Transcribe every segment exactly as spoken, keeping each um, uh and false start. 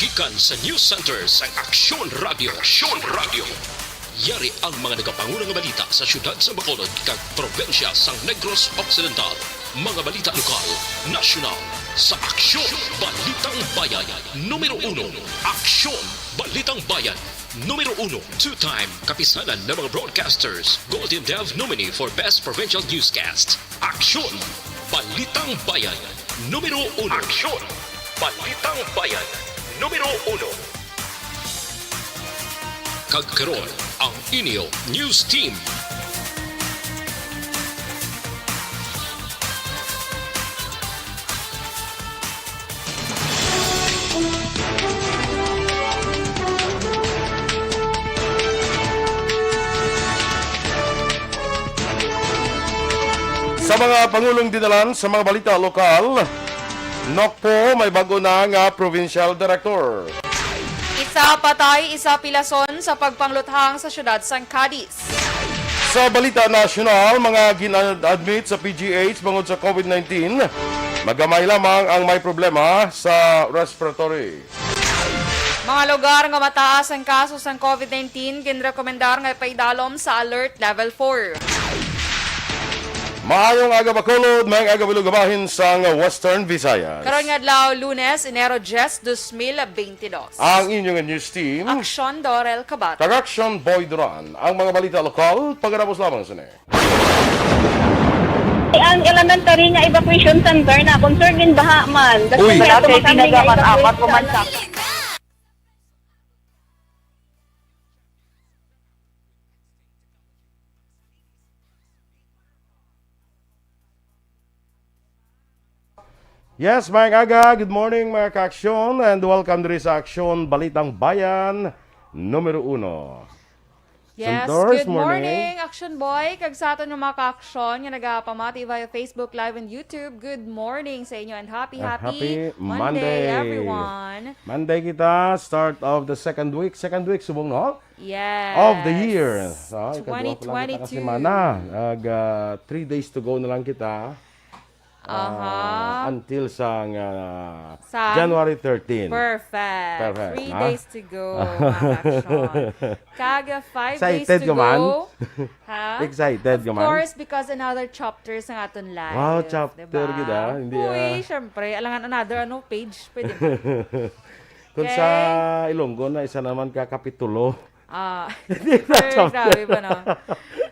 Gikan sa News Center sang Aksyon Radio. Aksyon Radio. Yari ang mga nagapangulo nga balita sa siyudad sa Bacolod kag probinsya sang Negros Occidental. Mga balita lokal, nasyonal, sa Aksyon Balitang Bayan. Numero uno, Aksyon Balitang Bayan. Numero uno, two-time kapisanan ng mga broadcasters, Golden Dove nominee for Best Provincial Newscast. Aksyon! Balitang Bayan, numero uno. Aksyon! Balitang Bayan, numero uno. Kag karon, ang inyo news team. Sa mga pangulong dinalan sa mga balita lokal, Nokpo may bago na nga provincial director. Isa patay, isa pilason sa pagpangluthang sa siyudad sang Cadiz. Sa balita nasyonal, mga gin-admit sa P G H bangod sa COVID nineteen, magamay lamang ang may problema sa respiratory. Mga lugar nga mataas ang kaso sang COVID nineteen, ginrekomendar nga ipaidalom sa Alert Level four. Maayong aga, Bacolod, maayong aga, Bilog, bahin sang Western Visayas. Karon nga adlaw, Lunes, Enero diyes, dos mil beintidos. Ang inyong news team, Aksyon Dorel Cabat. Kag Aksyon Boy Duran. Ang mga balita lokal, pagkatapos lamang sini. Ang elementary nga evacuation center na concern din baha man. Uy. Wala kay tinaga man, apat ko man sa Yes, maayong aga. Good morning, mga ka-aksyon, and welcome diri sa Aksyon Balitang Bayan, numero uno. Yes, Santos, good morning. Morning, Action Boy. Kag sa aton nga mga ka-aksyon nga nagapamati via Facebook Live and YouTube, good morning sa inyo and happy, Ah, happy happy Monday, Monday. Everyone. Monday kita, start of the second week. Second week, subong, no? Yes. Of the year. So, ikadua pa lang kita ka twenty twenty-two. Semana. Ag, ah, three days to go na lang kita. Aha. Ah, until sang, ah, Sang January thirteen. Perfect. Perfect, Three ha? Days to go, mga ka-aksyon. Kag five days Excited to ka man? Go. Ha? Excited ka man? Of course, because another chapter sa aton life, Wow, chapter diba? Gid, ah. Hindi, Uy, ah. Syempre, alangan another, ano, page. Pwede ba? Kung Okay. Sa Ilonggo na, isa naman ka kapitulo. Ah, Hindi na, super chapter. Grabe ba, no?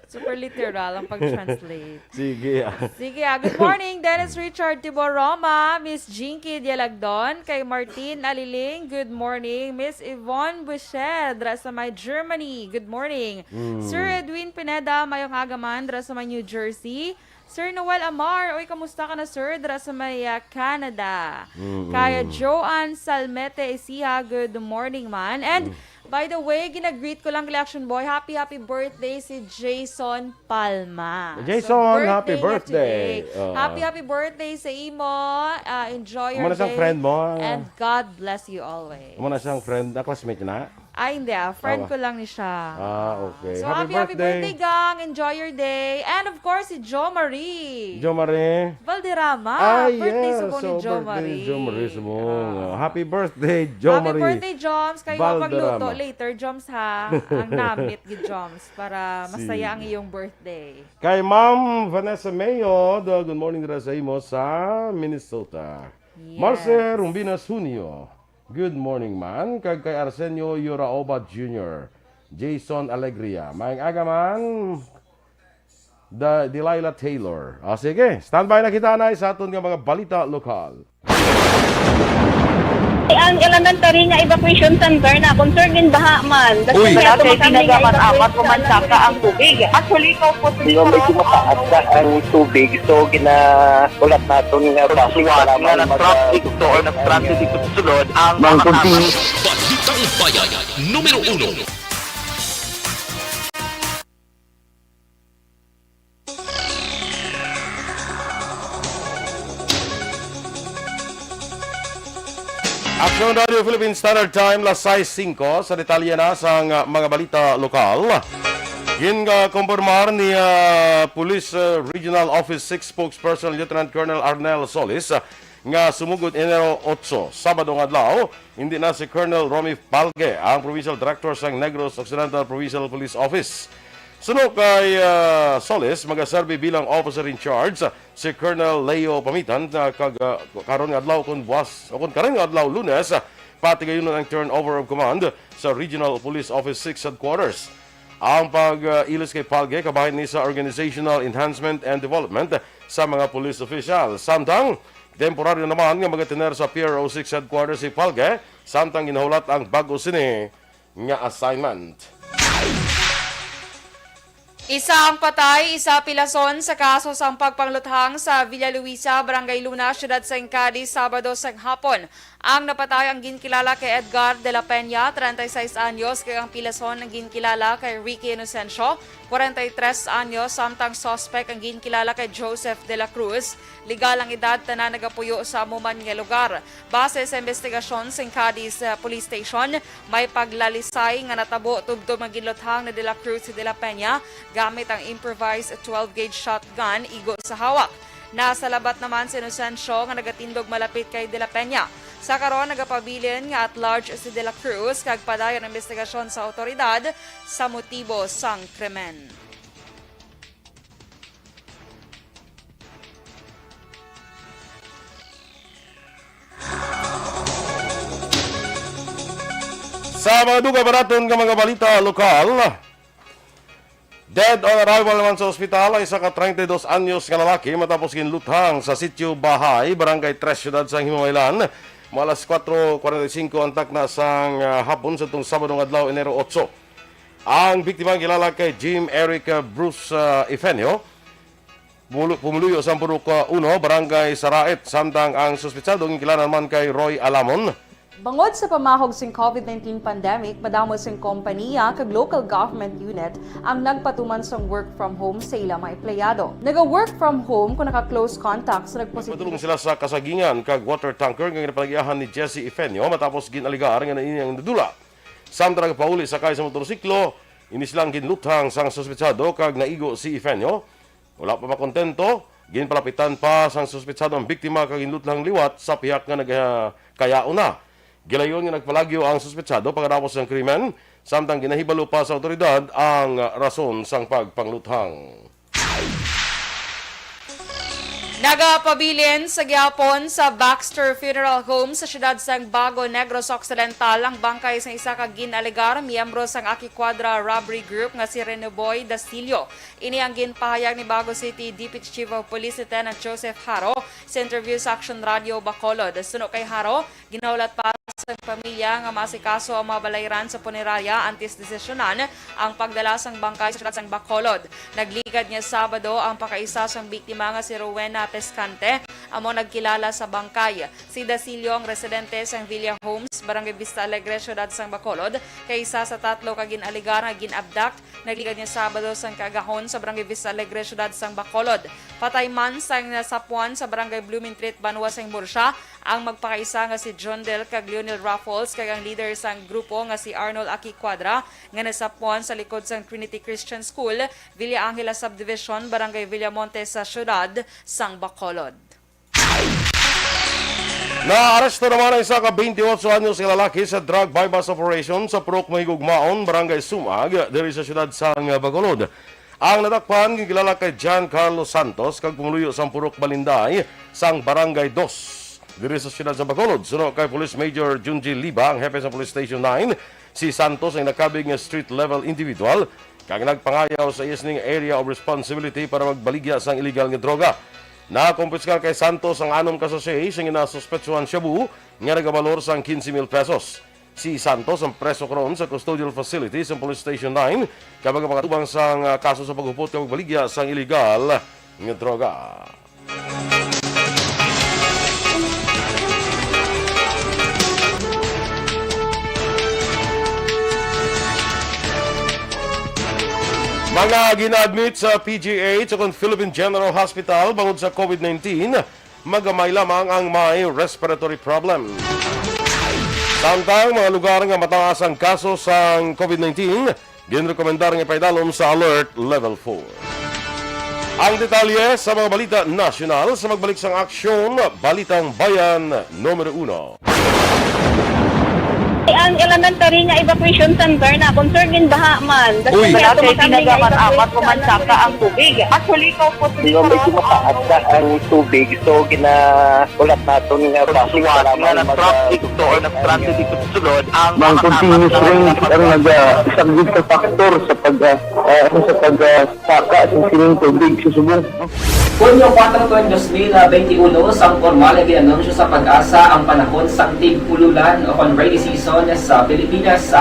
Super literal ang pag-translate. Sige, ah. Sige, ah. Good morning, Dennis Richard Tiboroma, Miss Jinky Dialagdon, kay Martin Aliling, good morning, Miss Yvonne Boucher, dra sa may Germany, good morning. Mm. Sir Edwin Pineda, mayong aga man, dra sa may New Jersey. Sir Noel Amar, oy, kamusta ka na, sir? Dira sa may, ah, Canada. Mm-mm. Kaya Joanne Salmete Isiha, good morning, man. And, Mm. by the way, ginagreet ko lang, Election Boy, happy, happy birthday si Jason Palma. So, Jason, happy birthday niya birthday. Today. Oo. Happy, happy birthday sa imo. Ah, enjoy your Amo na siyang day. Friend mo, ah. And God bless you always. Amo na siyang friend, ah, classmate na? Ay, hindi, ah. Friend Awa. Ko lang ni siya. Ah, okay. So, happy, happy, happy birthday. Birthday, gang. Enjoy your day. And of course, si Jo Marie. Jo Marie. Valderrama. Ah, birthday yes. Subong ni Jo Marie. So, birthday ni Jo Marie subong. Ah. Happy birthday, Jo Marie. Happy birthday, Joms. Kayo magluto later, Joms, ha? Ang namit, gid, Joms, para masaya ang iyong birthday. Sige. Kay Ma'am Vanessa Mayo, do, good morning dira sa imo sa Minnesota. Yes. Marce Rumbinas Junio. Good morning, man. Kag kay Arsenio Yuraoba Junior, Jason Alegria. Maayong aga, man. Da-, Delilah Taylor. O, sige. Standby na kita, anay, sa aton nga mga balita lokal. Ang elementary nga evacuation center na concern din baha man. Uy. Wala kay tinaga man, apat ko man saka ang tubig. Actually, ikaw po, Di ba, medyo mataas na ang tubig. So, gina-, ulat naton nga traffic, salamat nga mag-, traffic to or nag-traffic dito sa sulod ang mga tao. Balitang Bayan, numero uno. Aksyon Radio Philippine Standard Time, las sais singko. Sa detalye na sang, uh, mga balita lokal. Gin, uh, kumpirmar ni, uh, Police, uh, Regional Office six Spokesperson Lieutenant Colonel Arnel Solis, uh, nga sumugod Enero otso, Sabado nga adlaw, hindi na si Colonel Romy Palge ang Provincial Director sang Negros Occidental Provincial Police Office. Suno kay, ah, Solis, magaserbi bilang officer in charge si Colonel Leo Pamitan, ah, kag, ah, karon nga adlaw, kon buwas, o kon karon nga adlaw, Lunes, ah, patigayunon ang turnover of command sa Regional Police Office six Headquarters. Ang pag-ilis kay Palge kabahin ni sa organizational enhancement and development sa mga police official. Samtang, temporaryo naman nga magatener sa P R O six Headquarters si Palge, samtang ginahulat ang bag-o sini nga assignment. Isa ang patay, isa pilason sa kaso sang pagpangluthang sa Villa Luisa, Barangay Luna, siyudad sang Cadiz, Sabado sang hapon. Ang napatay ang ginkilala kay Edgar de la Peña, treinta y seis anyos, kag ang pilason ang ginkilala kay Ricky Inocencio, kwarenta y tres anyos, samtang suspek ang ginkilala kay Joseph de la Cruz. Legal ang edad, tanan nagapuyo sa amo man nga lugar. Base sa investigasyon sang Cadiz, uh, Police Station, may paglalisay nga natabo tubtob nga ginluthang ni De La Cruz si De La Peña gamit ang improvised twelve gauge shotgun igo sa hawak. Nasalabat naman si Inocencio nga nagatindog malapit kay De La Peña. Sa karon, nagapabilin nga at large si De La Cruz kag padayon ang investigasyon sa awtoridad sa motibo sang krimen. Sa mga dugay pa naton nga mga balita lokal, dead on arrival naman sa ospital ang isa ka treinta y dos anyos nga lalaki matapos ginluthang sa Sitio Bahay, Barangay Tres, siyudad sang Himamaylan. Mga alas kuwatro kuwarenta y singko ang takna sang, ah, hapon sa tung Sabado nga adlaw, Enero otso. Ang biktima kilala kay Jim Eric, ah, Bruce, ah, Ifenio. Pumulu-, pumuluyo sa Purok, ah, uno, Barangay Saraet, samtang ang suspitsado ginkilala naman kay Roy Alamon. Bangod sa pamahog sing COVID nineteen pandemic, madamo sing kompaniya kag local government unit ang nagpatuman sang work from home sa ila mga empleyado. Naga-work from home kung naka-close contact sa nagpositibo. Padulong sila sa kasagingan kag water tanker nga ginapalagiahan ni Jesse Ifenio matapos gin-alegar nga na ini ang nadula. Samtang nagapauli sakay sa motorsiklo, ini sila ang ginluthang sang suspitsado kag naigo si Ifenio. Wala pa makontento, ginpalapitan pa sang suspitsado ang biktima kag ginluthang liwat sa pihak nga nagakayaon na. Gilayon nga nagpalagyo ang suspitsado pagkatapos sang krimen, samtang ginahibalo pa sa awtoridad ang rason sang pagpangluthang. Nagapabilin sa gihapon sa Baxter Funeral Home sa siyudad sang Bago, Negros Occidental, ang bangkay sang isa ka gin-alegar miyembro sang Aki Cuadra robbery group nga si Renoboy Dasilio. Ini ang ginpahayag ni Bago City Deputy Chief of Police Lieutenant Joseph Haro sa interview sa Action Radio Bacolod. Suno kay Haro, ginahulat pa sang pamilya nga maasikaso ang mga balayran sa punerarya antes desisyonan ang pagdala sang bangkay sa siyudad sang Bacolod. Nagligad niya Sabado ang pakaisa sang biktima nga si Rowena Pescante, amo nagkilala sa bangkay. Si Dasilio ang residente sang Villa Homes, Barangay Vista Alegre, siyudad sang Bacolod, kay isa sa tatlo ka gin-alegar nga gin-abduct. Nagligad niya Sabado sang kaagahon sa Barangay Vista Alegre, siyudad sang Bacolod. Patay man sang nasapuan sa Barangay Blooming Treat, banwa sang Murcia, ang magpakaisa nga si John Del kag Lionel Raffles kag ang leader sang grupo nga si Arnold Aki Cuadra nga nasapuan sa likod sang Trinity Christian School, Villa Angela Subdivision, Barangay Villamonte sa siyudad sang Bacolod. Naaresto naman ang isa ka twenty-eight anyos nga lalaki sa drug buy-bust operation sa Purok Mahigugmaon, Barangay Sumag, diri sa siyudad sang Bacolod. Ang nadakpan ginkilala kay John Carlos Santos kag pumuluyo sang Purok Balinday sang Barangay Dos, diri sa siyudad sa Bacolod. Suno kay Police Major Junji Liba, ang hepe sa Police Station nine, si Santos ang nakabig nga street-level individual kag nagpangayaw sa iya sini nga area of responsibility para magbaligya sang illegal nga droga. Nakumpiskar kay Santos ang anom ka sachet sang ginasuspetsuhan shabu nga nagabalor sang quince mil pesos. Si Santos ang preso karon sa custodial facility sa Police Station nine, kag magapakatubang sang, ah, kaso sa paghupot kag pagbaligya sang illegal nga droga. Mga gina-admit sa P G H o kon Philippine General Hospital bangod sa COVID nineteen, magamay lamang ang may respiratory problem. Samtang mga lugar nga mataas ang kaso sang COVID nineteen, ginrekomendar nga ipaidalom sa Alert Level four. Ang detalye sa mga balita nasyonal sa magbalik sang aksyon, Balitang Bayan numero uno. Ang elementary nga evacuation center na concern in baha man. Uy. Wala kay pinagaman amat ko man saka ang tubig. Actually, ikaw po Nga medyo mataas na ang tubig, so ginahulat naton nga traffic para nga nag-traffic to or nag-traffic ito sulod ang mga continuous rain ang nag-, ah, isang big factor sa pag, ah, ah, ano, sa pag, ah, saka sa sining tubig sa subong. Hunyo kuwatro tuig dos mil benti uno, sang pormal nga gin-anunsyo sa PAGASA ang panahon sang tig-ululan o kon rainy season sa Pilipinas.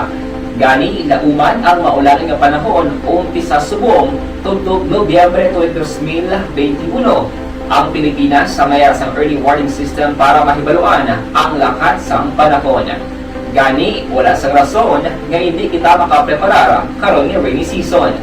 Gani, nauman ang maulan nga panahon umpisa subong tubtob Nobyembre tuig dos mil benti uno. Ang Pilipinas may ara sang early warning system para mahibaluan ang lakat sang panahon. Gani, wala sang rason nga hindi kita makapreparar karon nga rainy season.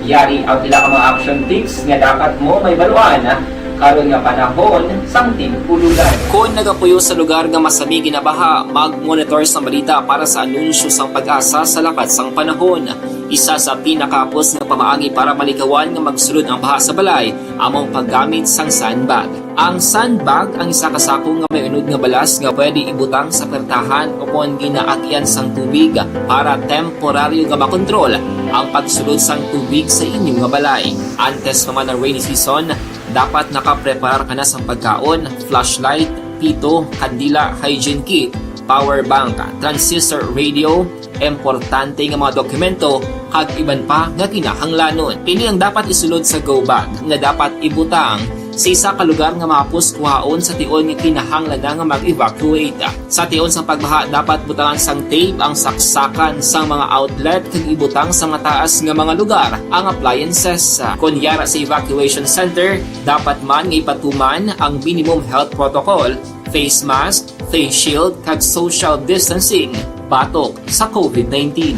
Yari ang pila ka mga action tips nga dapat mo mahibaluan karon nga panahon sang tig-ululan. Kon nagapuyo sa lugar nga masami ginabaha, mag-monitor sang balita para sa anunsyo sang PAGASA sa lakat sang panahon. Isa sa pinakahapos nga pamaagi para malikawan nga magsulod ang baha sa balay amo ang paggamit sang sandbag. Ang sandbag ang isa ka sako nga may unod nga balas nga pwede ibutang sa pertahan o kon ginaagyan sang tubig para temporaryo nga makontrol ang pagsulod sang tubig sa inyo nga balay. Antes pa man ang rainy season, dapat nakapreparar ka na sang pagkaon, flashlight, pito, kandila, hygiene kit, power bank, transistor radio, importante nga mga dokumento, kag iban pa nga kinahanglanon. Ini ang dapat isulod sa go bag nga dapat ibutang sa isa ka lugar nga mahapos kuhaon sa tion nga kinahanglan na nga mag-evacuate. Sa tion sang pagbaha, dapat butangan sang tape ang saksakan sang mga outlet kag ibutang sa mataas nga mga lugar ang appliances. Kon yara sa evacuation center, dapat man nga ipatuman ang minimum health protocol, face mask, face shield, kag social distancing batok sa COVID nineteen.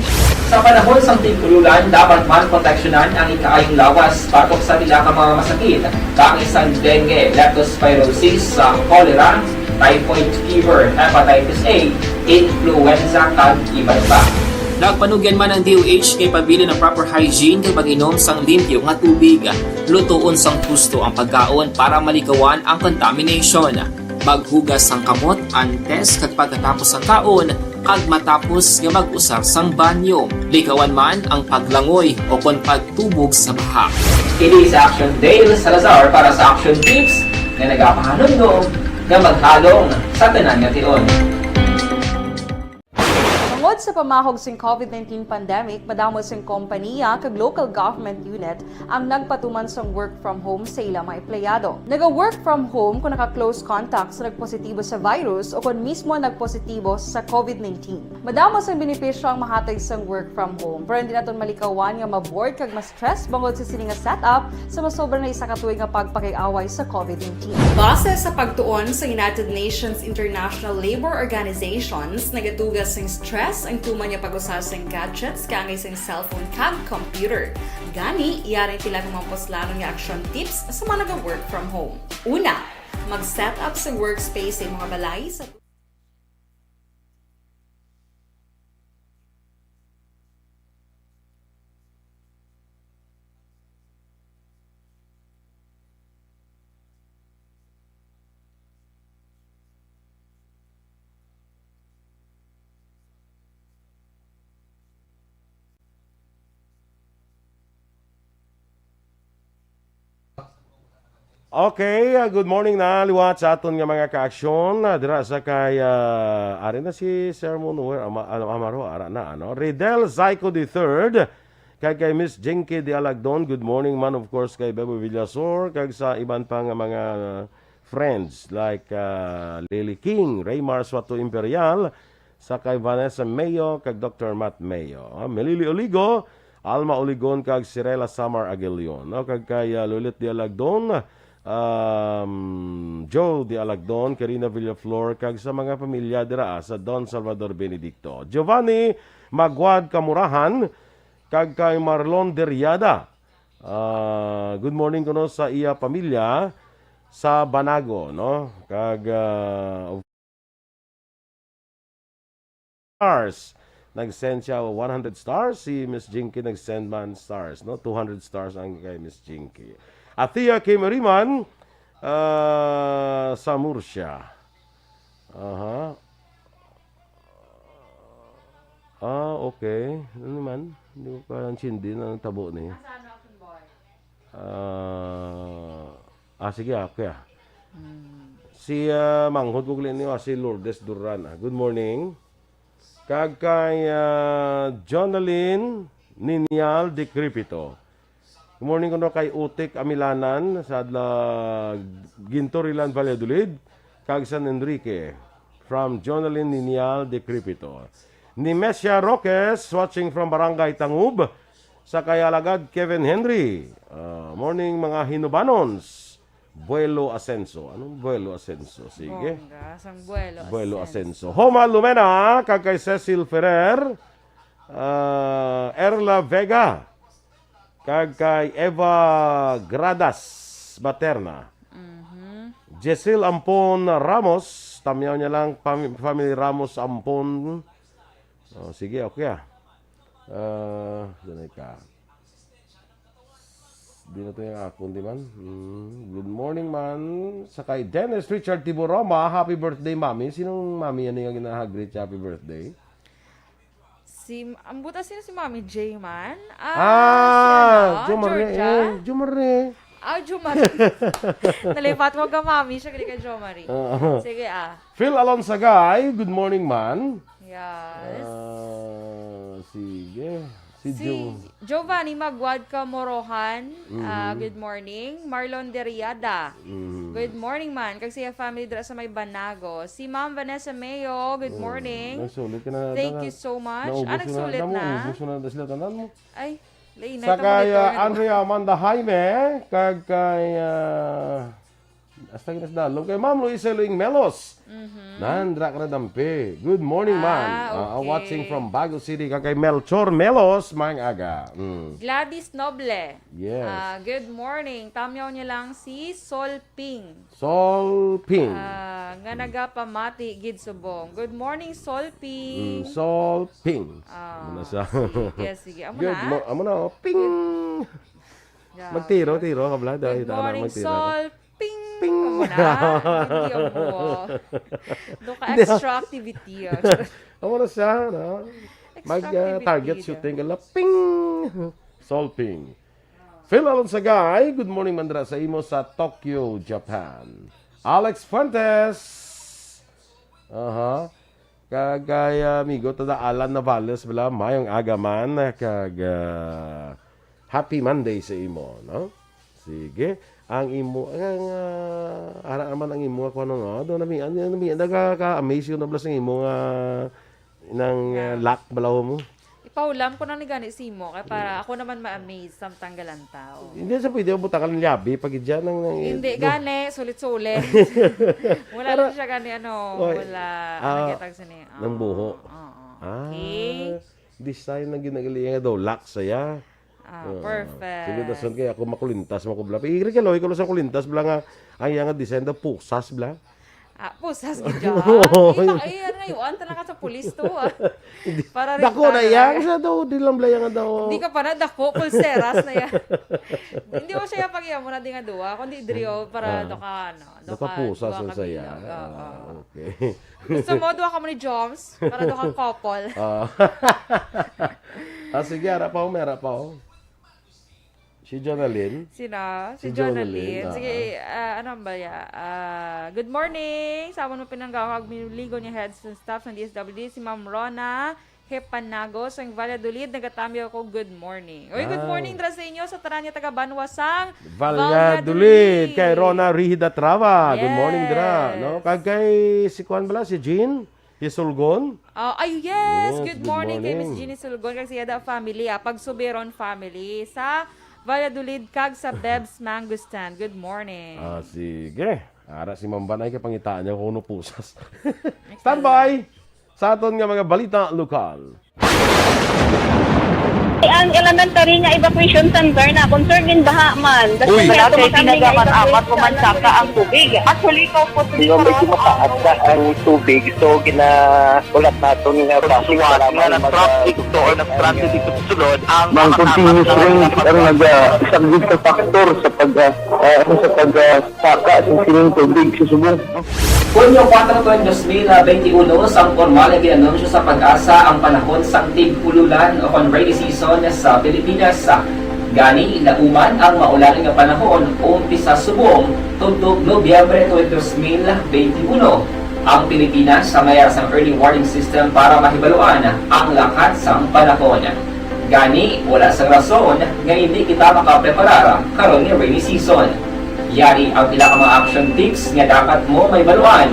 Sa panahon sang tig-ululan, dapat man proteksyonan ang ikaayong lawas batok sa pila ka mga masakit, kaangay sang dengue, leptospirosis, sa cholera, typhoid fever, hepatitis A, influenza, kag iban pa. Nagpanugyan man ang D O H nga ipabilin ang proper hygiene kag mag-inom sang limpyo nga tubig, lutoon sang husto ang pagkaon para malikawan ang contamination. Maghugas sang kamot antes kag pagkatapos sang kaon, kag matapos nga mag-usar sang banyo. Likawan man ang paglangoy o kon pagtubog sa baha. Kini si Action Dale Salazar para sa Action Tips nga nagapahanumdom nga maghalong sa tanan nga tion. Tungod sa pamahog sing COVID nineteen pandemic, madamo sing kompaniya kag local government unit ang nagpatuman sang work from home sa ila mga empleyado. Naga-work from home kung naka-close contact sa nagpositibo sa virus o kon mismo nagpositibo sa COVID nineteen. Madamo sang benepisyo ang mahatag sang work from home, pero hindi naton malikawan nga ma-bored kag ma-stress bangod sa sini nga setup sa masobra na isa ka tuig nga pagpakig-away sa COVID nineteen. Base sa pagtuon sa United Nations International Labor Organizations, nagatuga sing stress ang tuman nga pag-usa sing gadgets kaangay sing cellphone kag computer. Gani, yari ang pila ka mga puslanon nga action tips sa mga naga-work from home. Una, mag-set up sa workspace sa imong balay sa Okay, uh, good morning na liwat sa aton nga mga kaaksyon. Uh, dira sa kay, uh, ari na si Sermon Wer Ama, ano, Amaro, ara na, ano? Ridel Zyco the third, kag kay Miss Jinky de Alagdon. Good morning man, of course, kay Bebo Villasor, kag sa iban pa nga mga friends like, uh, Lily King, Raymar Suato Imperial, sa kay Vanessa Mayo kag Doctor Matt Mayo, ah, Melili Oligo, Alma Oligon kag Sirela Samar Aguilion, no? Kag kay, ah, Lolit de Alagdon, um, Joe de Alagdon, Karina Villaflor, kag sa mga pamilya dira, ah, sa Don Salvador Benedicto. Giovanni Maguad Kamurahan, kag kay Marlon Deriada. Ah, good morning kuno sa iya pamilya sa Banago, no? Kag, ah, stars. Nag-send siya one hundred stars. Si Miss Jinky nag-send man stars, no? Two hundred stars ang kay Miss Jinky. Athea Kimeriman, ah, sa Murcia. Aha. Ah, okay. Ano naman? Hindi ko pa intindi na ang tabo ni. Ah, ah, sige, ah, okay, ah. Si, ah, manghod ko gali niyo, ah, si Lourdes Duran, ah. Good morning. Kag kay, ah, Jonalyn Ninial Decrepito. Good morning kuno kay Utik Amilanan sa adlaw, Gintorilan, Valladolid, kag San Enrique. From Jonalyn Ninial Decrepito. Ni Messia Roques, watching from Barangay Tangub, sa kay alagad Kevin Henry. Ah, morning, mga Hinubanons. Buelo Asenso. Anong Buelo Asenso? Sige. Bongga, sang Buelo Buelo Asenso. Asenso. Homa Lumena, kag kay Cecil Ferrer, ah, Erla Vega, kag kay Eva Gradas Baterna. Mhm. Jesel Ampon Ramos, tamyaw niya lang, pam-, family Ramos Ampon. Oh, sige, okay, ah. Ah, ganay ka. Di na to yung akon, di man? Mm, good morning, man. Sa kay Dennis Richard Tiburoma, happy birthday, Mami. Sinong Mami yan yung ginahagrit siya, happy birthday? Si, ang buta, sino si Mami J man? Ah, Ah, si ano, Jo Marie, Georgia? Eh, Jo Marie. Ah, Jo Marie. Nalipat ko ka, Mami. Siya, gali ka, Jo Marie. Oo. Sige, ah. Phil Alonsagay, good morning, man. Yes. Ah, sige. Si Si Jo- Giovanni Magwad Camorohan, ah, Mhm. good morning. Marlon Deriada, Mhm. good morning, man. Kag siya family dira sa may Banago. Si Ma'am Vanessa Mayo, good Oh, morning. Nagsulit ka na. Thank you so much. Naubos Ah, mo na, nagsulit na? Naubos mo na sila tanan mo. Ay, lainay Sa ta kay, monitor ah, nga Andrea Amanda Jaime, kag kay, ah, hasta ginas dalom kay Ma'am Luisa Luing Melos. Mhm. Nandra ka na dampi. Good morning, ma'am. Ah, Ah, okay. Watching from Bago City, kag kay Melchor Melos, maayong aga. Mm. Gladys Noble. Yes. Ah, good morning. Tamyaw niya lang si Sol Ping. Sol Ping. Ah, nga nagapamati gid subong. Good morning, Sol Ping. Mm, Sol Ping. Ah, Muna sa sige, sige. Amo Good na? mo-, amo na, oh. Ping! Yeah. Magtiro, tiro ka, Vlad. Good Ay, tama, morning, magtiro. Sol Ping! Ping! Amo na. Hindi ang buo. Doon ka Hindi, ah. Extra activity, ah. Amo na siya, no? Extra Mag, ah, activity target daw. Shooting ka lang. Ping! Sol Ping. Phil Alonsagay, good morning, mandra sa imo sa Tokyo, Japan. Alex Fuentes. Aha. Kag kay, ah, amigo, tada Alan Navales, bala, mayong aga man, kag, ah, happy Monday sa imo, no? Sige. Ang imo, ang, ah, ara naman ang imo, kung ano, no? Doon, nami-, ano, nami-, nagka-amaze yun, nablas ang imo nga, nang, ah, Nga. Lock, bala, mo. Ipahulam ko na ni gani si imo, kay para ako naman ma-amaze samtang galantaw. Hindi sa pwede mo butangan ng liabi pag idya nang, nang, Hindi, no? Gani, sulit-sulit. Wala Pero, lang siya gani, ano, oy, wala. Ah, Ano kitag sini? nang buho. Oo. Ah, Okay. Design na ginagalingan daw, lock saya. Ah, Oo. Perfect. Sige, dason kay ako makulintas, makubla. Iri kay Loy, kulo sa kulintas, bla nga, ang iya nga design daw, pusas, bla. Ah, pusas gid dyan. Oo. Iba, eh, ano na yun? Talaga sa pulis to, ah. Hindi. Para rin Dako na talaga. Iya. Sa daw, di lang bla iya nga daw. Hindi ka pa na, dako, pulseras na yan. Hindi mo siya yung pag-iya mo na di nga duwa, kundi drio para Ah. Doka, ano, Doka doka, pusas doka ang saya. kabilog. Oo. Ah, okay. Gusto mo, duha ka mo ni Joms para doka couple. Ah. Ah, sige, ara pa, oh, may ara pa, oh. Si Jonalyn? Sino? Si Si Jonalyn, Jonalyn? ah. Sige, ah, ano ba ya? Ah, good morning. Sa amon mo pinanggaw kag minuligo niya heads and staff ng D S W D, si Ma'am Rona Hepanagos, ang Valladolid, nagatamyaw ko, good morning. Uy, good Wow. morning dra sa inyo, sa tanan niya taga Banwa sang Valladolid. Valladolid. Kay Rona Rihida Trava. Good morning, dra. Yes. No? Kag kay si Kuan bala, si Jean Hisulgon? Oh, ay, yes. Yes, Good good morning kay Miss morning. Jeannie Sulgon kag sa iya da family, ah, Pagsubiron family sa Valladolid kag sa Bebs Mango Stand. Good morning. Ah, sige. Ara si Ma'am Banay kay pangitaan niya kung ano pusas. Standby sa aton nga mga balita lokal. Ang elementary nga evacuation center na concern din baha man. Uy. Wala kay tinaga man apat ko man saka ang tubig. Actually, ko po. Di ba, medyo mataas na ang tubig, so ginaulat naton nga basi nga nag-traffic to or nag-transit dito sa sulod ang mga continuous rain ang naga-, isa gid ka factor sa pag, ah, ah, ano, sa pag, ah, saka sa sining tubig sa subong. Hunyo kuwatro, dos mil benti uno, sang pormal nga gin-anunsyo sa PAGASA ang panahon sang tig-ululan o kon rainy season sa Pilipinas. Gani, nauman ang maulan nga panahon umpisa subong tubtob Nobyembre twenty, dos mil benti uno. Ang Pilipinas may ara sang early warning system para mahibaluan ang lakat sang panahon. Gani, wala sang rason nga hindi kita makapreparar karon nga rainy season. Yari ang pila ka mga action tips nga dapat mo mahibaluan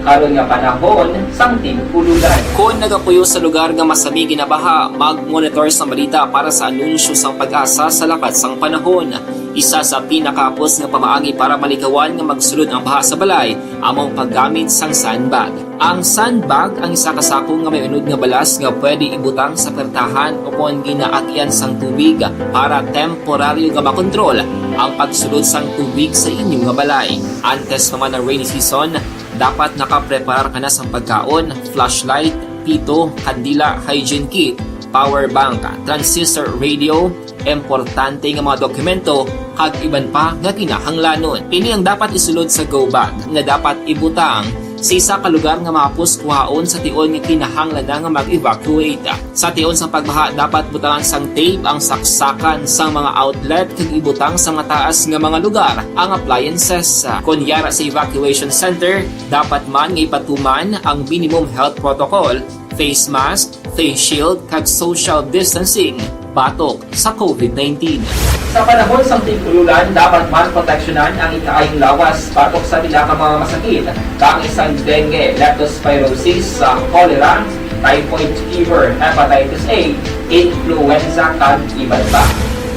karon nga panahon sang tig-ululan. Kon nagapuyo sa lugar nga masami ginabaha, mag-monitor sang balita para sa anunsyo sang PAGASA sa lakat sang panahon. Isa sa pinakahapos nga pamaagi para malikawan nga magsulod ang baha sa balay amo ang paggamit sang sandbag. Ang sandbag ang isa ka sako nga may unod nga balas nga pwede ibutang sa pertahan o kon ginaagian sang tubig para temporaryo nga makontrol ang pagsulod sang tubig sa inyo nga balay. Antes pa man ang rainy season, dapat nakapreparar ka na sang pagkaon, flashlight, pito, kandila, hygiene kit, power bank, transistor radio, importante nga mga dokumento, kag iban pa nga kinahanglanon. Ini ang dapat isulod sa go bag nga dapat ibutang sa isa ka lugar nga mahapos kuhaon sa tion nga kinahanglan na nga mag-evacuate. Sa tion sang pagbaha, dapat butangan sang tape ang saksakan sang mga outlet kag ibutang sa mataas nga mga lugar ang appliances. Kon yara sa evacuation center, dapat man nga ipatuman ang minimum health protocol, face mask, face shield, kag social distancing batok sa covid nineteen. Sa panahon sang tig-ululan, dapat man proteksyonan ang ikaayong lawas batok sa pila ka mga masakit, kaangay sang dengue, leptospirosis, sa cholera, typhoid fever, hepatitis A, influenza, kag iban pa.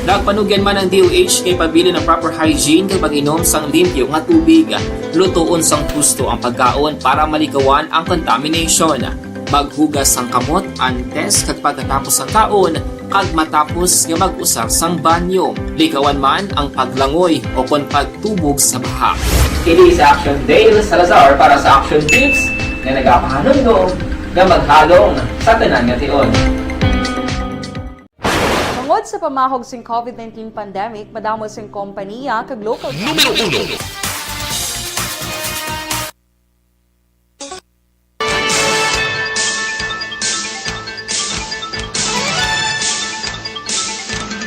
Nagpanugyan man ang D O H kay pabilin ang proper hygiene kag pag-inom sang limpyo nga tubig. Lutoon sang husto ang pagkaon para malikawan ang contamination. Maghugas sang kamot antes kag pagkatapos sang kaon, kag matapos nga mag-usar sang banyo. Likawan man ang paglangoy o kon pagtubog sa baha. Kini si Action Dale Salazar para sa Action Tips nga nagapahanumdom nga maghalong sa tanan nga tion. Tungod sa pamahog sing covid nineteen pandemic, madamo sing kompanya kag local Numero uno.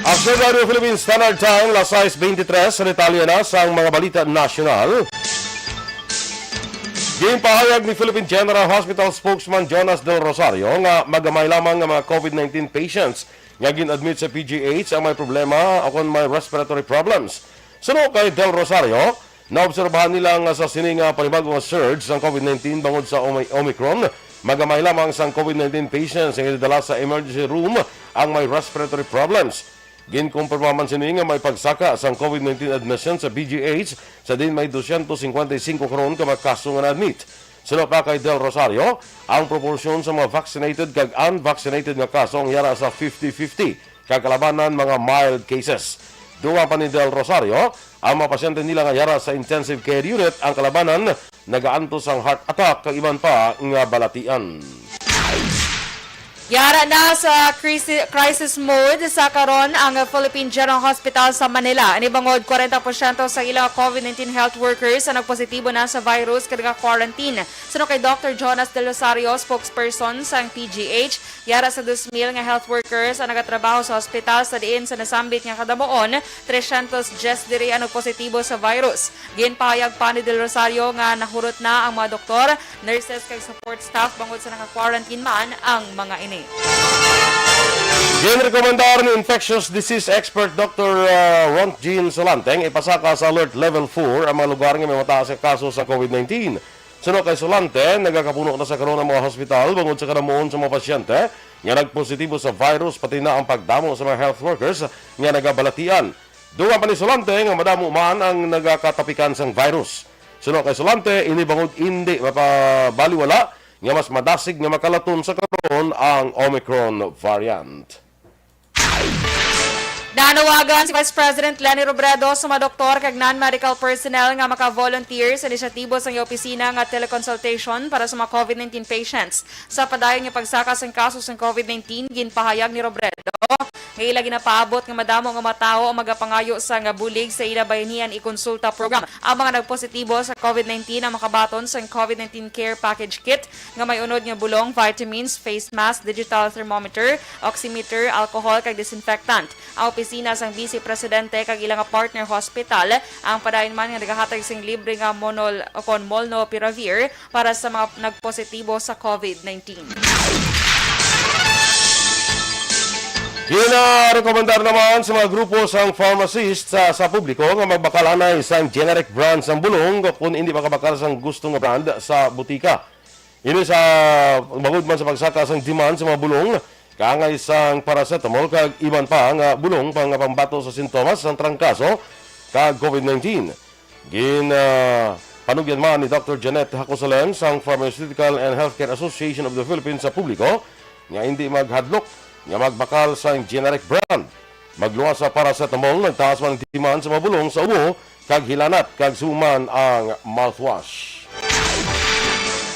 Action Radio Philippine Standard Time, las sais beintitrés, sa detalye na sang mga balita nasyonal. Ginpahayag ni Philippine General Hospital spokesman Jonas Del Rosario nga magamay lamang nga mga covid nineteen patients nga gin-admit sa P G H ang may problema o kon may respiratory problems. Suno kay Del Rosario, naobserbahan nila nga sa sini nga panibag-o nga surge sang covid nineteen bangod sa Omi-, Omicron, magamay lamang sang covid nineteen patients nga gidala sa emergency room ang may respiratory problems. Ginkumpirma man sini nga may pagsaka sang covid nineteen admission sa P G H, sa diin may dosyentos singkwenta y singko karon ka mga kaso nga na-admit. Suno pa kay Del Rosario, ang proporsyon sa mga vaccinated kag unvaccinated nga kaso ang yara sa fifty fifty, kag kalabanan mga mild cases. Dugang pa ni Del Rosario, ang mga pasyente nila nga yara sa intensive care unit ang kalabanan nagaantos sang heart attack kag iban pa nga balatian. Yara na sa crisi-, crisis mode sa karon ang Philippine General Hospital sa Manila. Ini bangod kwarenta porsyento sa ilang covid nineteen health workers ang nagpositibo na sa virus kag naka-quarantine. Suno kay Doctor Jonas Del Rosario, spokesperson sang P G H, yara sa dos mil nga health workers ang nagatrabaho sa hospital, sa diin sa nasambit nga kadamuon, tresyentos dyes diri ang nagpositibo sa virus. Ginpahayag pa ni Del Rosario nga nahurot na ang mga doktor, nurses, kag support staff bangod sa naka-quarantine man ang mga ini. Ginrekomendar ni infectious disease expert Doctor, uh, Ron Jean Solante nga ipasaka sa alert level four ang mga lugar nga may mataas nga kaso sa covid nineteen. Suno kay Solante, nagakapuno na sa karon ang mga hospital bangod sa kadamuon sa mga pasyente nga nagpositibo sa virus, pati na ang pagdamo sa mga health workers nga nagabalatian. Dugang pa ni Solante nga madamo man ang nagakatapikan sang virus. Suno kay Solante, ini bangod indi mapabaliwala nga mas madasig nga makalaton sa karon ang Omicron variant. Nanawagan si Vice President Leni Robredo sa mga doktor kag non-medical personnel nga maka-volunteer sa inisyatibo sang iya opisina nga teleconsultation para sa mga COVID nineteen patients. Sa padayon nga pagsaka sang kaso sang COVID nineteen, ginpahayag ni Robredo nga ila ginapaabot nga madamo nga mga tawo ang magapangayo sa nga bulig sa ila bayanihan ikonsulta program. Ang mga nagpositibo sa COVID nineteen ang makabaton sang COVID nineteen Care Package Kit nga may unod nga bulong, vitamins, face mask, digital thermometer, oximeter, alcohol, kag disinfectant. Ang opisina sang Vice Presidente kag ila nga partner hospital ang padayon man nga nagahatag sing libre nga monol o kon molnupiravir para sa mga nagpositibo sa COVID nineteen. Ginarekomendar naman sa mga grupo sang pharmacist sa, sa publiko nga magbakal anay sang generic brand sang bulong kung hindi makabakal sang gusto nga brand sa butika. Ini sa bangod man sa pagsaka sang demand sa mga bulong kaangay sang paracetamol kag iban pa nga bulong pa nga pambato sa sintomas sang trangkaso kag COVID nineteen. Gin, ah, panugyan man ni Doctor Janet Hacosalem sang Pharmaceutical and Healthcare Association of the Philippines sa publiko nga hindi maghadlok nga magbakal sang generic brand. Magluwas sa paracetamol, nagtaas man ang demand sa mga bulong sa ubo kag hilanat kag suman ang mouthwash.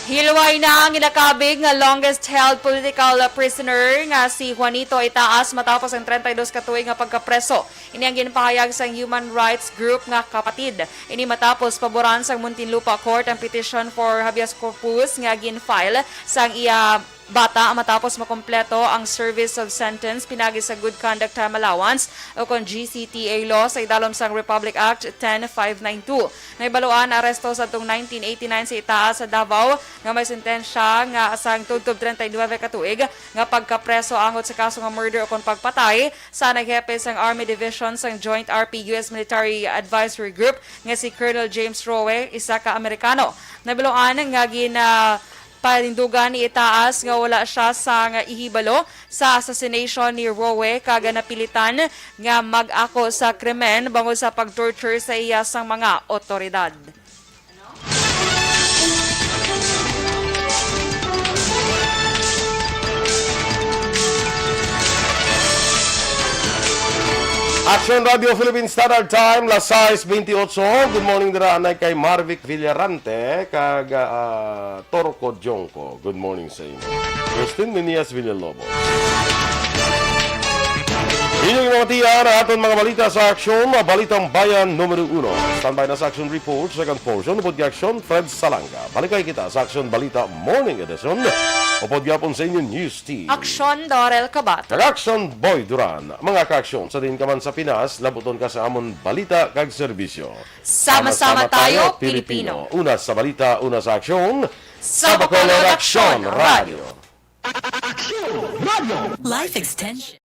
Hilway na ang ginakabig nga longest held political prisoner nga si Juanito Itaas matapos ang treinta y dos ka tuig nga pagkapreso. Ini ang ginpahayag sang human rights group nga Kapatid. Ini matapos paboran sang Muntinlupa Court ang petition for habeas corpus nga gin-file sang iya bata matapos makompleto ang service of sentence pinagi sa Good Conduct Time Allowance o kon G C T A law sa idalom sang Republic Act ten five nine two. Nahibaluan aresto sa atong nineteen eighty-nine sa itaas sa Davao nga may sentensya nga sang tubtob treinta y nuebe ka tuig nga pagkapreso angot sa kaso nga murder o kon pagpatay sa naghepe sang Army Division sang Joint R P U S Military Advisory Group nga si Colonel James Rowe, isa ka Amerikano. Nabiluan nga gina panindugan ni Itaas nga wala siya sang ihibalo sa assassination ni Rowe kag napilitan nga mag-ako sa krimen bangod sa pag-torture sa iya sang mga otoridad. Action Radio Philippine Standard Time, las sais bentiocho. Good morning dira anay kay Marvic Villarante kag, ah, Torco Jongco. Good morning sa inyo. Justin Menias Villalobos. Inyong mga tiyan, ang aton mga balita sa Aksyon, Balitang Bayan numero uno. Standby na sa Action Report, second portion, upod kay Aksyon, Fred Salanga. Balikay kita sa Aksyon Balita Morning Edition, upod gyapon sa inyong news team. Aksyon, Dorel Kabat. Kag Aksyon, Boy Duran. Mga kaaksyon, sa diin ka man sa Pinas, labuton ka sa amon balita kag serbisyo. Sama-sama tayo, Pilipino. Una sa balita, una sa aksyon. Sa Bacolod Aksyon Radio. Aksyon Radio. Life Extension.